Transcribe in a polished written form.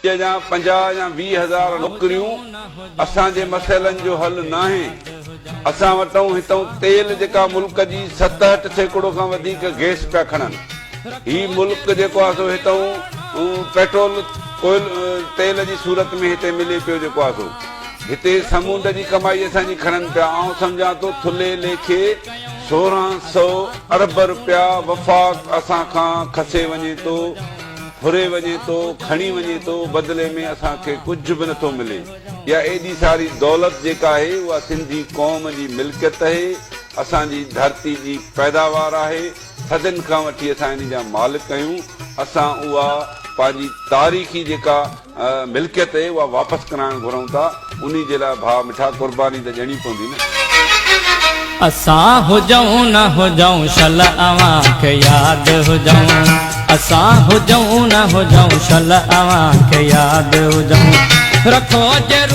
يا 50 يا 20 هزار نوڪريون اسان جي مسئلن جو حل ناهي. اسان وٽئون هتئون تيل جيڪا ملڪ جي 67% کان وڌيڪ گئس پيا کڻن. هي ملڪ جيڪو آهي سو هتئون پيٽرول ڪوئل تيل جي صورت ۾ هتي ملي پيو جيڪو آهي سو هتي سمونڊ جي ڪمائي اسان جي کڻن پيا. آئون سمجهان ٿو ٿلهي ليکي 1600 ارب رپيا وفاق اسان کان کسي وڃي ٿو. ڦري وڃي ٿو، کڻي وڃي ٿو، بدلي ۾ اسان کي ڪجهه به نٿو ملي. اها ايڏي ساري دولت جيڪا آهي اها سنڌي قوم جي ملڪيت اهي، اسان جي ڌرتي جي پيداوار آهي، صدين کان وٺي اسان انهي جا مالڪ آهيون، اسان اها پنهنجي تاريخي جيڪا ملڪيت اهي اها واپس ڪرائڻ گهرون ٿا، انهي جي لاء ڀاء مٺا قرباني ته ڏيڻي پوندي نه. اسان هجون نه هجون شل اوهان کي ياد هجون اسان هجون نه هجون شل اوهان کي ياد هجون رکو جي.